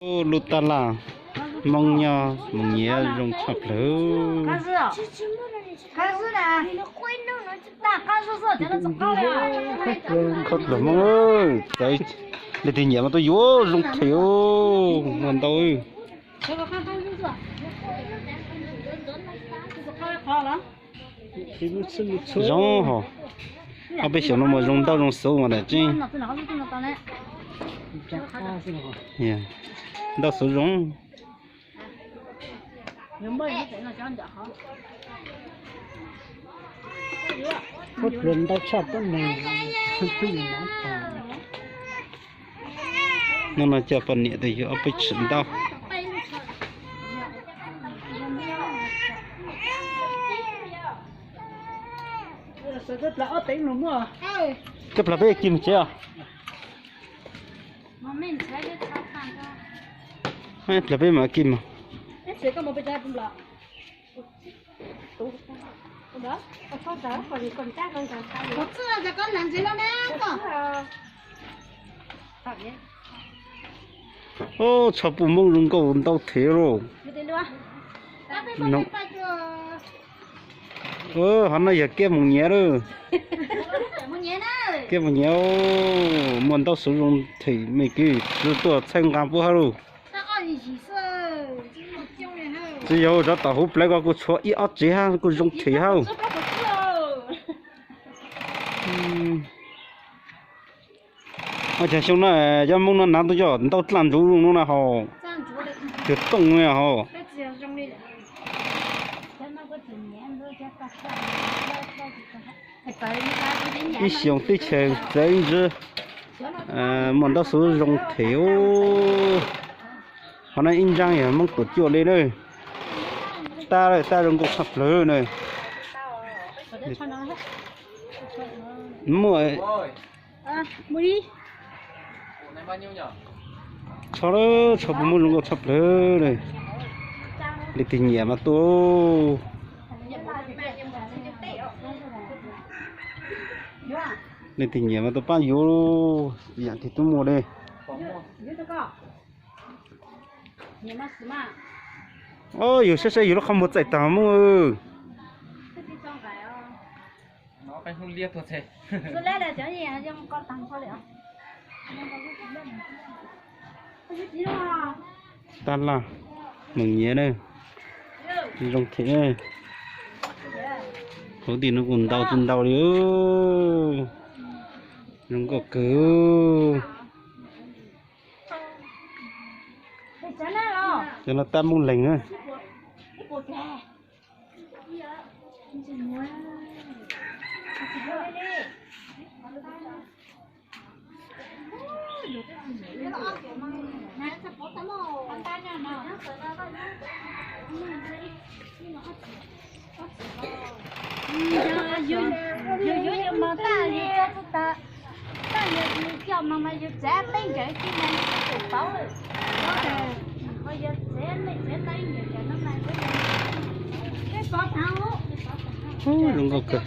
Lub tab laj Hmoob nyob Moos Nyiav zoo tshaj plaws. Khob pluag Hmoob, txawv, leej twg nyiam mas tuaj yuav zoo them, muaj ntau. Zoo hos, ob peb xyoos no mas zoo ntaub zoo xov mas tam tseeb. Ntaub xov zoo. Khob pluag ntau tshaj tuab neeg. Hnub no coj poj niam tuaj yuav ob peb tshim ntaub. Koj plam peb kis mus tsev os. Plam peb mam kis mus. Ub, tsho pum Hmoob zoo nkauj ntau thiab lauj. Qhov no yog kiab Moos Nyiav lauj. Kiab Moos Nyiav, muaj ntaub xov zoo them, mej kwv tij tuaj txhawb nqa puab hab lauj. Tsis yog, rov tom huv plawv ko kuj tshuav ib ob tsev hab kuj zoo them hab. Ua cas xyoo no cov Hmoob no hnav tuaj coj ntau dlaj ntsuv zoo no na hos, cuag tooj no hos. Ib xyoos teb chaws txawv ntsis, muaj ntaub xov zoo them. Qhov no ib ntsaab yog Hmoob tuam cuaj li na. Tab, tab zoo nkauj tshaj plawg na. Muaj tsho, tsho pum Hmoob zoo nkauj tshaj plawg na. Leej twg nyiam mas tuaj. Leej twg nyiam mas tuaj pab yuav, yam twg twb muaj li. Yus saib saib yus lub qhov muag txaij tag Hmoob. Tab laj Moos Nyiav na, zoo them na. Huv tij no kuj ntau tsis ntau li, zoo nkauj kawg. Cov no tab Moob Leeg na. Yus yuav yus mos tag yus tso tag, tag yus coj mos mas yus txav peb nkawd tsis mas yus tsis paub. Yus txav mej txav tau ib nkawd cov no mas peb pov tag. Zoo nkauj kawg.